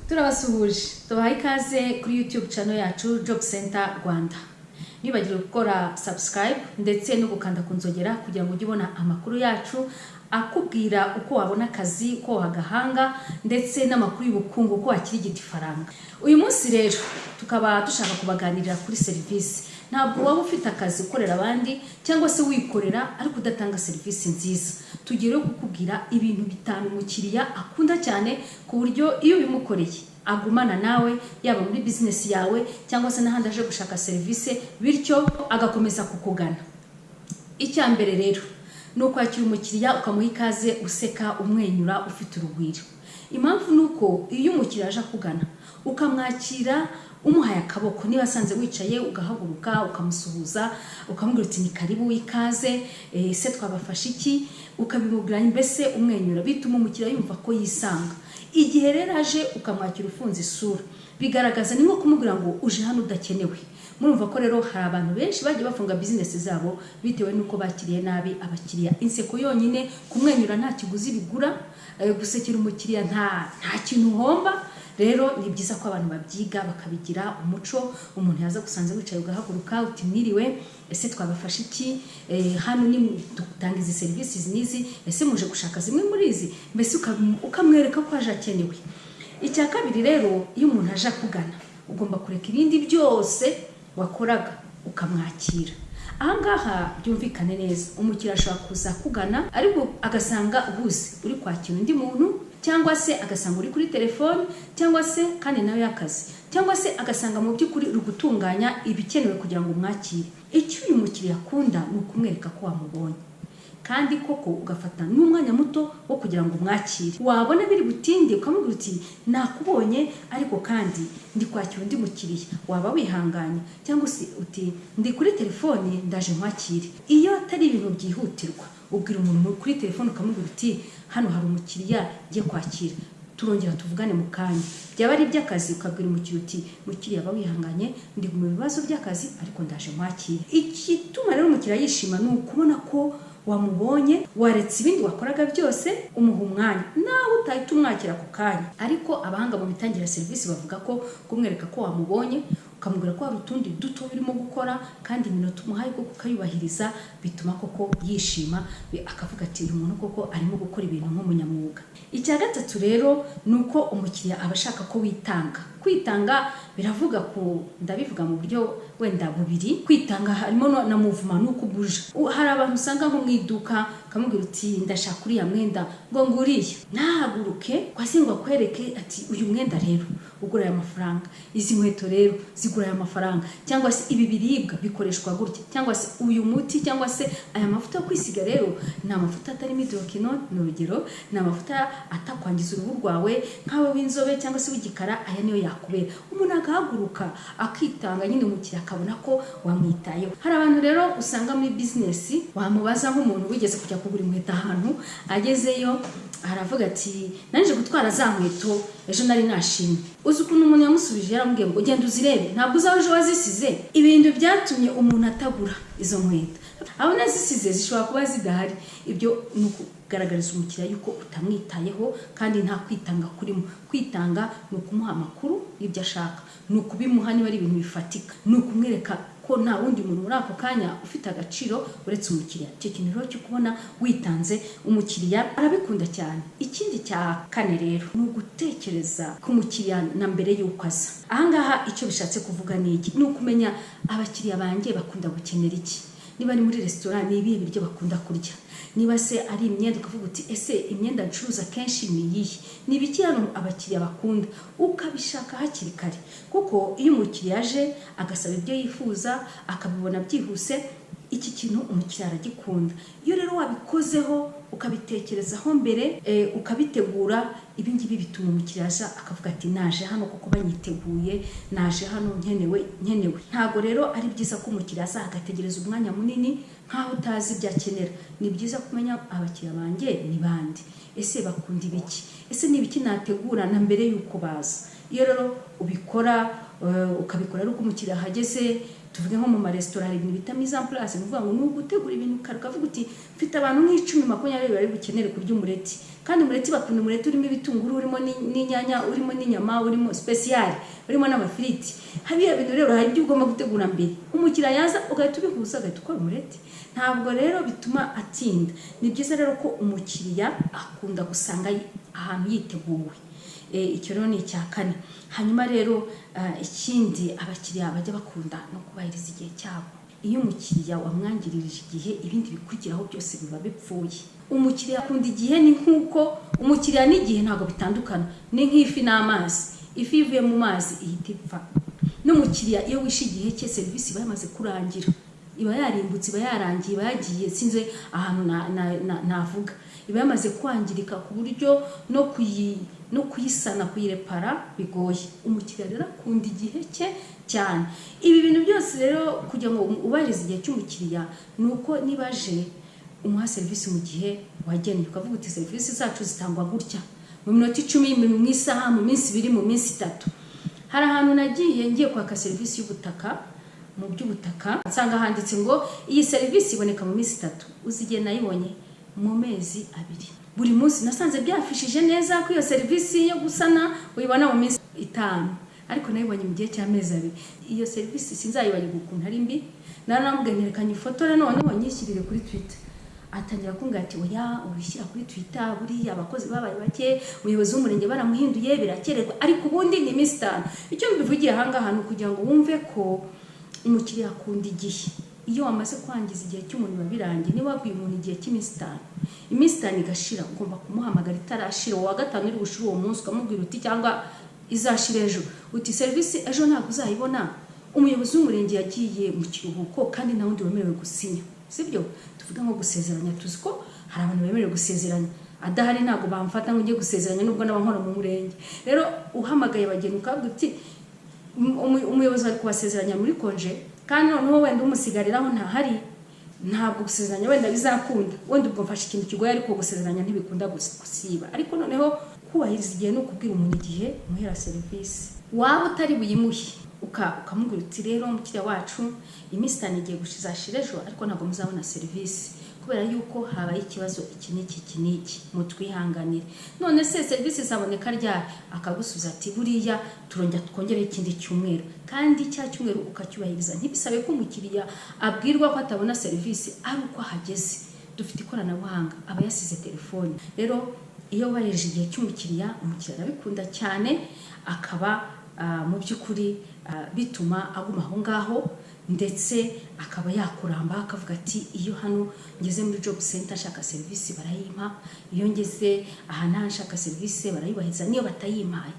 Turabasuhuje, tubahaye ikaze kuri YouTube channel yacu Job Center Rwanda. Ntiwibagirwe gukora subscribe ndetse no gukanda ku nzogera kugira ngo ujye ubona amakuru yacu akubwira uko wabona akazi, uko wagahanga, ndetse n'amakuru y'ubukungu, uko wakirigita ifaranga. Uyu munsi rero tukaba dushaka kubaganirira kuri serivisi. Ntabwo waba ufite akazi ukorera abandi cyangwa se wikorera ariko udatanga serivisi nziza. Tugiye rero kukubwira ibintu bitanu umukiriya akunda cyane, ku buryo iyo ubimukoreye agumana nawe, yaba muri bizinesi yawe cyangwa se n'ahandi aje gushaka serivisi, bityo agakomeza kukugana. Icya mbere rero ni ukwakira umukiriya ukamuha ikaze, useka, umwenyura, ufite urugwiro. Impamvu ni uko iyo umukiriya aje akugana ukamwakira umuhaye akaboko, niba asanze wicaye ugahaguruka ukamusuhuza, ukamubwira uti: "Ni karibu, ikaze, ese twabafasha iki?" Ukabimubwira mbese umwenyura, bituma umukiriya yumva ko yisanga. Igihe rero aje ukamwakira ufunze isura, bigaragaza ni nko kumubwira ngo uje hano udakenewe. Murumva ko rero hari abantu benshi bagiye bafunga bizinesi zabo bitewe n'uko bakiriye nabi abakiriya. Inseko yonyine, kumwenyura, nta kiguzi bigura. Gusekera umukiriya nta kintu uhomba. Rero ni byiza ko abantu babyiga bakabigira umuco. Umuntu yaza gusanze wicaye, ugahaguruka uti: "Mwiriwe, ese twabafasha iki? Hano ni dutanga izi serivisi izi n'izi, ese muje gushaka zimwe muri izi?" Mbese ukamwereka ko aje akenewe. Icya kabiri rero, iyo umuntu aje akugana ugomba kureka ibindi byose wakoraga ukamwakira. Ahangaha byumvikane neza, umukiriya ashobora kuza akugana ariko agasanga uhuze uri kwakira undi muntu, cyangwa se agasanga uri kuri telefone, cyangwa se kandi nawe y'akazi, cyangwa se agasanga mu by'ukuri uri gutunganya ibikenewe kugira ngo umwakire. Icyo uyu mukiriya akunda ni ukumwereka ko wamubonye kandi koko ugafata n'umwanya muto wo kugira ngo umwakire. Wabona biri butinde, ukamubwira uti: "Nakubonye, ariko kandi ndi kwakira undi mukiriya, waba wihanganye?" Cyangwa se uti: "Ndi kuri telefone, ndaje nkwakire." Iyo atari ibintu byihutirwa, ubwira umuntu kuri telefone ukamubwira uti: "Hano hari umukiriya ngiye kwakira, turongera tuvugane mu kanya." Byaba ari iby'akazi, ukabwira umukiriya uti: "Mukiriya, aba wihanganye, ndi mu bibazo by'akazi, ariko ndaje nkwakire." Igituma rero umukiriya yishima ni ukubona ko wamubonye, waretse ibindi wakoraga byose, umuha umwanya, nawe utahita umwakira ako kanya. Ariko abahanga mu mitangire ya serivisi bavuga ko kumwereka ko wamubonye, ukamubwira ko hari utundi duto urimo gukora, kandi iminota umuhaye koko ukayubahiriza, bituma koko yishima, akavuga ati: "Uyu muntu koko arimo gukora ibintu nk'umunyamwuga." Icya gatatu rero ni uko umukiriya aba ashaka ko witanga. Kwitanga biravuga ku, ndabivuga mu buryo wenda bubiri. Kwitanga harimo na mouvement, nuko ubuja. Hari abantu usanga nko mu iduka ukamubwira uti: "Ndashaka uriya mwenda," ngo nguriye, ntahaguruke kwasi ngo akwereke ati: "Uyu mwenda rero ugura aya mafaranga, izi nkweto rero zigura aya mafaranga, cyangwa se ibi biribwa bikoreshwa gutya, cyangwa se uyu muti, cyangwa se aya mavuta yo kwisiga rero ni amavuta atarimo hydroquinone," ni urugero, "ni amavuta atakwangiza uruhu rwawe nkawe w'inzobe cyangwa se w'igikara, aya niyo yakubera." Umuntu agahaguruka akitanga nyine, umukiriya akabona ko wamwitayeho. Hari abantu rero usanga muri bizinesi wamubaza, nk'umuntu wigeze kujya kugura inkweto ahantu, agezeyo aravuga ati: "Nanjye gutwara za nkweto ejo nari nashimye." Uzi ukuntu umuntu yamusubije? Yaramubwiye ngo: "Genda uzirebe, ntabwo uzaho ejo wazisize." Ibintu byatumye umuntu atagura izo nkweto, aho nazisize zishobora kuba zidahari. Ibyo ni ukugaragariza umukiriya yuko utamwitayeho kandi nta kwitanga kurimo. Kwitanga ni ukumuha amakuru y'ibyo ashaka, ni ukubimuha niba ari ibintu bifatika, ni ukumwereka ko nta wundi muntu muri ako kanya ufite agaciro uretse umukiriya. Icyo kintu rero cyo kubona witanze, umukiriya arabikunda cyane. Ikindi cya kane rero ni ugutekereza ku mukiriya na mbere y'uko aza. Ahangaha icyo bishatse kuvuga ni iki? Ni ukumenya abakiriya banjye bakunda gukenera iki. Niba ari muri resitora, ni ibihe biryo bakunda kurya? Niba se ari imyenda, ukavuga uti: "Ese imyenda ncuruza kenshi ni iyihe? Ni ibiki hano abakiriya bakunda?" Ukabishaka hakiri kare, kuko iyo umukiriya aje agasaba ibyo yifuza akabibona byihuse, iki kintu umukiriya aragikunda. Iyo rero wabikozeho, ukabitekerezaho mbere, ukabitegura, ibi ngibi bituma umukiriya aza akavuga ati: "Naje hano kuko banyiteguye, naje hano nkenewe, nkenewe." Ntabwo rero ari byiza ko umukiriya aza agategereza umwanya munini nk'aho utazi ibyo akenera. Ni byiza kumenya: abakiriya banjye ni bande? Ese bakunda ibiki? Ese ni ibiki nategura na mbere y'uko baza? Iyo rero ubikora, ukabikora ari uko umukiriya ahageze. Tuvuge nko mu maresitora, hari ibintu bita mise en place. Ni ukuvuga ngo ni ugutegura ibintu kare, ukavuga uti mfite abantu nk'icumi, 20 bari bukenere kurya umureti, kandi umureti bakunda umureti urimo ibitunguru, urimo n'inyanya, urimo n'inyama, urimo spécial, urimo n'amafiriti. Hariya bintu rero hari ibyo ugomba gutegura mbere, umukiriya yaza ugahita ubihuza, ugahita ukora umureti. Ntabwo rero bituma atinda. Ni byiza rero ko umukiriya akunda gusanga ahantu yiteguwe. Icyo rero ni icya kane. Hanyuma rero ikindi abakiriya bajya bakunda no kubahiriza igihe cyabo. Iyo umukiriya wamwangiririje igihe, ibindi bikurikiraho byose biba bipfuye. Umukiriya akunda igihe. Ni nk'uko umukiriya n'igihe ntabwo bitandukana, ni nk'ifi n'amazi. Ifi ivuye mu mazi ihita ipfa. N'umukiriya iyo wishe igihe cye, serivisi iba yamaze kurangira, iba yarimbutse, iba yarangiye, iba yagiye, sinzi ahantu navuga, iba yamaze kwangirika ku buryo no kuyisana, kuyirepara bigoye. Umukiriya rero akunda igihe cye cyane. Ibi bintu byose rero, kugira ngo ubahirize igihe cy'umukiriya, ni uko niba aje umuha serivisi mu gihe wagennye, ukavuga uti serivisi zacu zitangwa gutya, mu minota 10, mu isaha, mu minsi 2, mu minsi 3. Hari ahantu nagiye ngiye kwaka serivisi y'ubutaka, mu by'ubutaka, nsanga handitse ngo iyi serivisi iboneka mu minsi 3. Uzi igihe nayibonye? Mu mezi 2. Buri munsi nasanze byafishije neza ko iyo serivisi yo gusana uyibona mu minsi 5, ariko nayibonye mu gihe cy'amezi 2. Iyo serivisi sinzayibagirwa ukuntu ari mbi. Naramubwiye nterekanye ifoto, noneho nyishyirire kuri Twitter. Atangira kumbwira ati oya, ubishyira kuri Twitter, buriya abakozi babaye bake, umuyobozi w'umurenge baramuhinduye, birakererwa, ariko ubundi ni iminsi 5. Icyo mbivugiye ahangaha ni ukugira ngo wumve ko umukiriya akunda igihe. Iyo wamaze kwangiza igihe cy'umuntu biba birangiye. Niba wabwiye umuntu igihe cy'iminsi 5, iminsi 5 igashira, ugomba kumuhamagara itarashira, uwa gatanu uri bushire uwo munsi, ukamubwira uti, cyangwa izashira ejo, uti serivisi ejo ntabwo uzayibona, umuyobozi w'umurenge yagiye mu kiruhuko kandi nta wundi wemerewe gusinya. Sibyo? Tuvuga nko gusezeranya, tuzi ko hari abantu bemerewe gusezeranya, adahari ntabwo bamfata ngo ujye gusezeranya nubwo naba nkora mu murenge. Rero uhamagaye bageni ukabwira uti umuyobozi ari kubasezeranya muri congé, kandi noneho wenda umusigariraho ntahari, ntabwo gusezeranya wenda bizakunda. Wenda ubwo mfashe ikintu kigoye, ariko gusezeranya ntibikunda gusiba. Ariko noneho kubahiriza igihe ni ukubwira umuntu igihe umuhera serivisi, waba utari buyimuhe ukamubwira uti rero umukiriya wacu, iminsi 5 igiye gushyira ejo, ariko ntabwo muzabona serivisi kubera yuko habaye ikibazo iki n'iki iki n'iki, mutwihanganire. None se serivisi zaboneka ryari? Akagusubiza ati buriya turongera twongereho ikindi cyumweru, kandi cya cyumweru ukacyubahiriza. Ntibisabe ko umukiriya abwirwa ko atabona serivisi ari uko ahageze. Dufite ikoranabuhanga, aba yasize telefone. Rero iyo wubahirije igihe cy'umukiriya, umukiriya arabikunda cyane, akaba mu by'ukuri bituma aguma aho ngaho, ndetse akaba yakuramba, akavuga ati iyo hano ngeze muri Job Center nshaka serivisi barayimpa, iyo ngeze aha n'aha nshaka serivisi barayubahiriza, niyo batayimpaye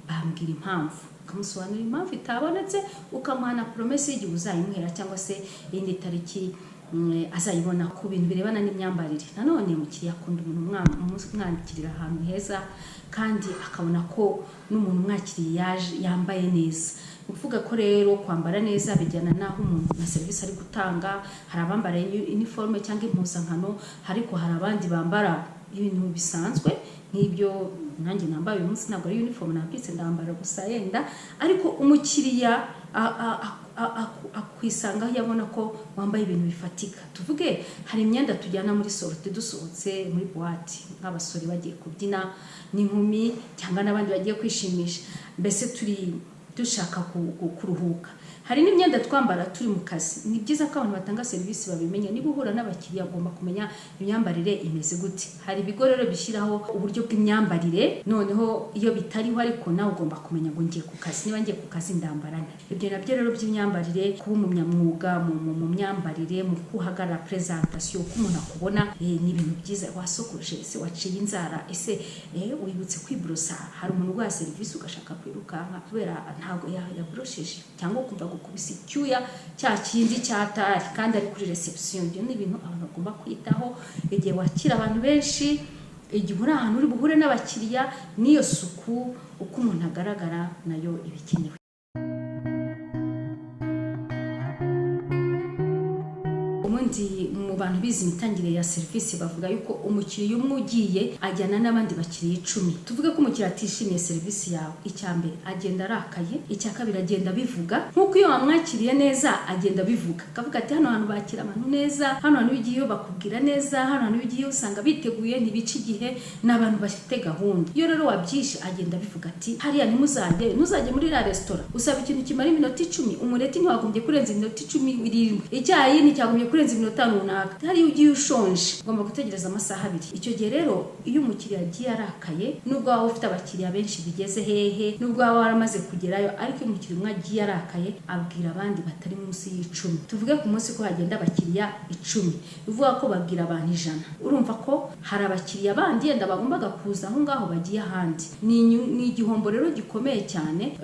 bambwira impamvu. Ukamusobanurira impamvu itabonetse, ukamuha na promesse y'igihe uzayimuhera cyangwa se iyindi tariki azayibona. Ku bintu birebana n'imyambarire nanone, umukiriya akunda umuntu umwakirira ahantu heza, kandi akabona ko n'umuntu umwakiriye yaje yambaye neza. Ni ukuvuga ko rero kwambara neza bijyana n'aho umuntu na serivisi ari gutanga. Hari abambara uniforme cyangwa impuzankano, ariko hari abandi bambara ibintu bisanzwe nk'ibyo nanjye nambaye uyu munsi. Ntabwo ari uniform nambitse, ndambara gusa yenda, ariko umukiriya akwisangaho iyo abona ko wambaye ibintu bifatika. Tuvuge hari imyenda tujyana muri sortie, dusohotse muri boîte, nk'abasore bagiye kubyina n'inkumi cyangwa n'abandi bagiye kwishimisha, mbese turi dushaka kuruhuka. Hari n'imyenda twambara turi mu kazi. Ni byiza ko abantu batanga serivisi babimenya. Niba uhura n'abakiriya, ugomba kumenya imyambarire imeze gute. Hari ibigo rero bishyiraho uburyo bw'imyambarire. Noneho iyo bitariho, ariko nawe ugomba kumenya ngo ngiye ku kazi, niba ngiye ku kazi ndambara nte? Ibyo nabyo rero by'imyambarire, kuba umunyamwuga mu myambarire, mu kuhagarara, présentation, uko umuntu akubona, ni ibintu byiza. Wasokoje ese? Waciye inzara ese? Wibutse kwiborosa? Hari umuntu uguha serivisi ugashaka kwirukanka kubera ntabwo yaborosheje, cyangwa ukumva gukubisa icyuya cya kindi cyatari kandi ari kuri reception. Ibyo ni ibintu abantu bagomba kwitaho igihe wakira abantu benshi, igihe uri ahantu uri buhure n'abakiriya. N'iyo suku, uko umuntu agaragara, nayo iba ikenewe. Ubundi mu bantu bize imitangire ya serivisi bavuga yuko umukiriya umwe ugiye ajyana n'abandi bakiriya 10. Tuvuge ko umukiriya atishimiye serivisi yawe, icya mbere agenda arakaye, icya kabiri agenda abivuga. Nk'uko iyo wamwakiriye neza agenda abivuga, akavuga ati hano hantu bakira abantu neza, hano hantu iyo ugiyeyo bakubwira neza, hano hantu iyo ugiyeyo usanga biteguye, ntibica igihe, ni abantu bafite gahunda. Iyo rero wabyishe agenda abivuga ati hariya ntimuzajye, ntuzajye muri iriya resitora, usaba ikintu kimara iminota 10, umureti ntiwagombye kurenza iminota 17, icyayi nticyagombye kurenza iminota runaka, hariya ugiye ushonje ugomba gutegereza amasaha 2. Icyo gihe rero iyo umukiriya agiye arakaye, nubwo waba ufite abakiriya benshi bigeze hehe, nubwo waba waramaze kugerayo, ariko iyo umukiriya umwe agiye arakaye abwira abandi batari munsi y'10. Tuvuge ku munsi ko hagenda abakiriya 10, bivuga ko babwira abantu 100. Urumva ko hari abakiriya bandi yenda bagombaga kuza aho ngaho bagiye ahandi. Ni igihombo rero gikomeye cyane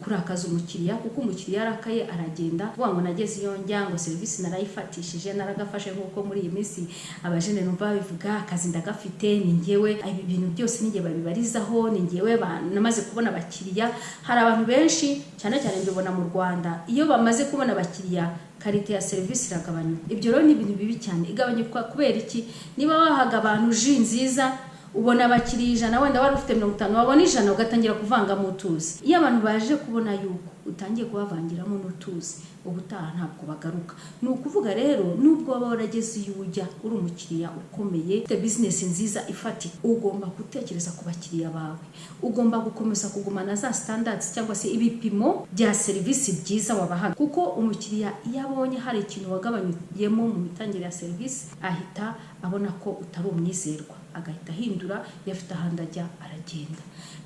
kurakaza umukiriya, kuko umukiriya arakaye aragenda avuga ngo nageze iyo njya, ngo serivisi narayifatishije, naragafashe. Nk'uko muri iyi minsi abajene numva babivuga, akazi ndagafite, ni njyewe, ibi bintu byose ni njye babibarizaho, ni njyewe namaze kubona abakiriya. Hari abantu benshi cyane cyane mbibona mu Rwanda, iyo bamaze kubona abakiriya karite ya serivisi iragabanyuka. Ibyo rero ni ibintu bibi cyane. Igabanyuka kubera iki? Niba wahaga abantu ji nziza, ubona abakiriya 100, wenda wari ufite 50, wabona 100 ugatangira kuvangamo utuzi. Iyo abantu baje kubona yuko utangiye kubavangiramo n'utuzi, ubutaha ntabwo bagaruka. Ni ukuvuga rero nubwo waba warageze iyo ujya uri umukiriya ukomeye, ufite business nziza ifatika, ugomba gutekereza ku bakiriya bawe, ugomba gukomeza kugumana za standards cyangwa se ibipimo bya serivisi byiza wabahaga, kuko umukiriya iyo abonye hari ikintu wagabanyuyemo mu mitangire ya serivisi ahita abona ko utari umwizerwa, agahita ahindura, iyo afite ahandi ajya aragenda.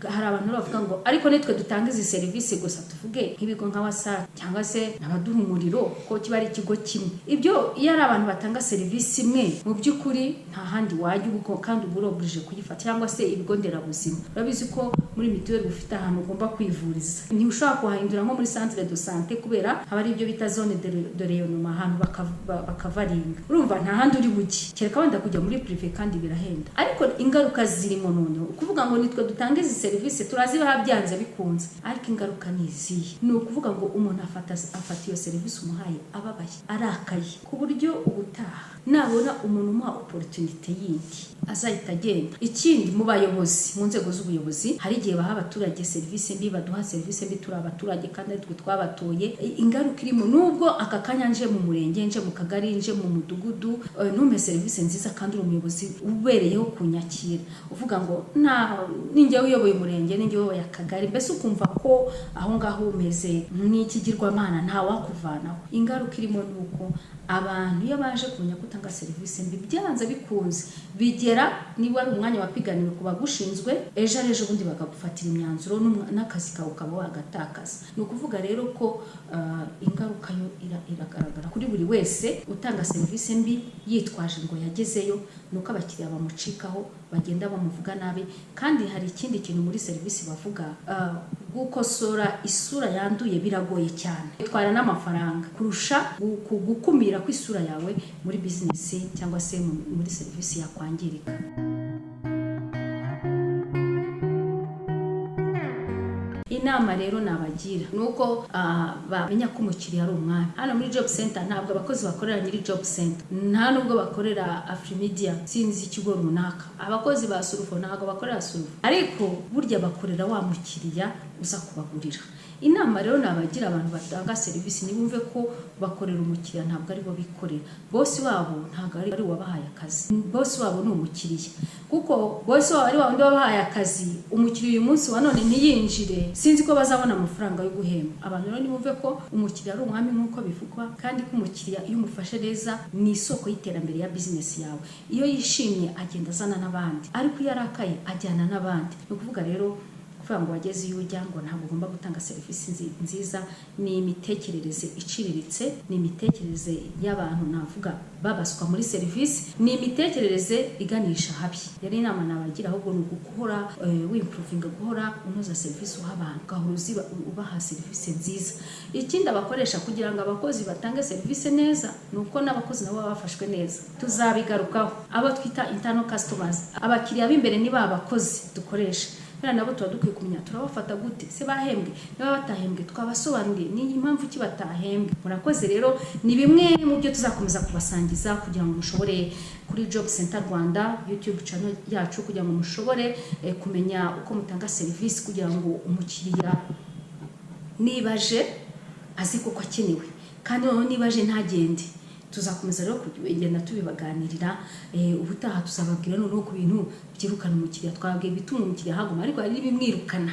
Hari abantu bavuga ngo ariko nitwe dutanga izi serivisi gusa, tuvuge nk'ibigo nka WASAC cyangwa se abaduha umuriro, ko kiba ari ikigo kimwe. Ibyo iyo ari abantu batanga serivisi imwe, mu by'ukuri nta handi wajya ubwo kandi uba urobuje kuyifata, cyangwa se ibigo nderabuzima. Urabizi ko muri mituweli ufite ahantu ugomba kwivuriza, ntiushobora kuhahindura nko muri centre de santé, kubera haba ari ibyo bita zone de rayonnement, ahantu bakavaringa. Urumva nta handi uri bujye kereka wenda kujya muri privé, kandi birahenda. Ariko ingaruka zirimo noneho ukuvuga ngo nitwe dutanga izi serivisi turazibaha byanze bikunze, ariko ingaruka ni izihe? Ni ukuvuga ngo umuntu afata iyo serivisi umuhaye ababaye, arakaye, ku buryo ubutaha nabona umuntu umuha opportunité yindi azahita agenda. Ikindi, mu bayobozi, mu nzego z'ubuyobozi, hari igihe baha abaturage serivisi mbi, baduha serivisi mbi turi abaturage kandi ari twe twabatoye. Ingaruka irimo, nubwo aka kanya nje mu murenge, nje mu kagari, nje mu mudugudu, ntumpe serivisi nziza kandi uri umuyobozi ubereyeho kunyakira, uvuga ngo ninjye uyoboye umurenge, ninjye uyoboye akagari, mbese ukumva ko aho ngaho umeze nk'ikigirwamana, nta wakuvanaho. Ingaruka irimo ni uko abantu iyo baje kumenya ko utanga serivisi mbi, byanze bikunze bigera niba ari umwanya wapiganiwe ku bagushinzwe, ejo ari ejo bundi bakagufatira imyanzuro n'akazi kawe ukaba wagatakaza. Ni ukuvuga rero ko ingaruka yo iragaragara kuri buri wese utanga serivisi mbi yitwaje ngo yagezeyo, ni uko abakiriya bamucikaho, bagenda bamuvuga nabi. Kandi hari ikindi kintu muri serivisi bavuga, gukosora isura yanduye biragoye cyane, bitwara n'amafaranga kurusha gukumira ko isura yawe muri business cyangwa se muri serivisi yakwangirika. Inama rero nabagira nuko bamenya ko umukiriya ari umwami. Hano muri Job Center ntabwo abakozi bakorera nyiri Job Center, nta nubwo bakorera Afrimedia, sinzi ikigo runaka. Abakozi ba Surufo ntabwo bakorera Surufo, ariko burya bakorera wa mukiriya uza kubagurira. Inama rero nabagira abantu batanga serivisi, nibumve ko bakorera umukiriya, ntabwo ari bo bikorera. Bosi wabo ntabwo ari wabahaye akazi, bosi wabo ni umukiriya, kuko bosi wabo ari wa wundi wabahaye akazi. Umukiriya uyu munsi wa none ntiyinjire, sinzi ko bazabona amafaranga yo guhemba abantu. Rero nibumve ko umukiriya ari umwami nk'uko bivugwa, kandi ko umukiriya iyo umufashe neza ni isoko y'iterambere ya business yawe. Iyo yishimye agenda azana n'abandi, ariko iyo arakaye ajyana n'abandi. Ni ukuvuga rero kuvuga ngo wageze iyo ujya ngo ntabwo ugomba gutanga serivisi nziza, ni imitekerereze iciriritse, ni imitekerereze y'abantu navuga babaswa muri serivisi, ni imitekerereze iganisha habi. Yari inama nabagira, ahubwo ni uguhora wimprovinga, guhora unoza serivisi uha abantu, ugahora ubaha serivisi nziza. Ikindi abakoresha kugira ngo abakozi batange serivisi neza ni uko n'abakozi nabo baba bafashwe neza. Tuzabigarukaho, abo twita internal customers, abakiriya b'imbere ni ba bakozi dukoresha. Buriya nabo tuba dukwiye kumenya turabafata gute. Se bahembwe? Niba batahembwe, twabasobanuriye ni impamvu ki batahembwe? Murakoze rero, ni bimwe mu byo tuzakomeza kubasangiza kugira ngo mushobore kuri Job Center Rwanda YouTube channel yacu, kugira ngo mushobore kumenya uko mutanga serivisi, kugira ngo umukiriya niba aje azi koko akenewe, kandi noneho niba aje ntagende. Tuzakomeza rero kugenda tubibaganirira. Ubutaha tuzababwira noneho ku bintu byirukana umukiriya. Twababwiye ibituma umukiriya ahaguma, ariko hari n'ibimwirukana.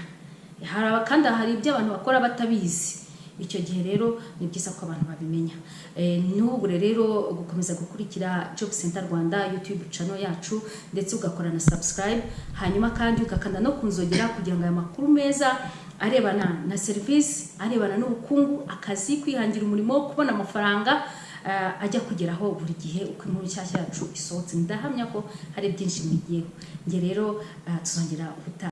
Kandi hari ibyo abantu bakora batabizi. Icyo gihe rero ni byiza ko abantu babimenya. Ntubure rero gukomeza gukurikira Job Center Rwanda YouTube channel yacu, ndetse ugakora na subscribe, hanyuma kandi ugakanda no kunzogera, kugira ngo aya makuru meza arebana na serivisi, arebana n'ubukungu, akazi, kwihangira umurimo, kubona amafaranga, ajya kugeraho buri gihe uko inkuru nshyashya yacu isohotse. Ndahamya ko hari byinshi mwigiyeho. Njye rero tuzongera ubutaha.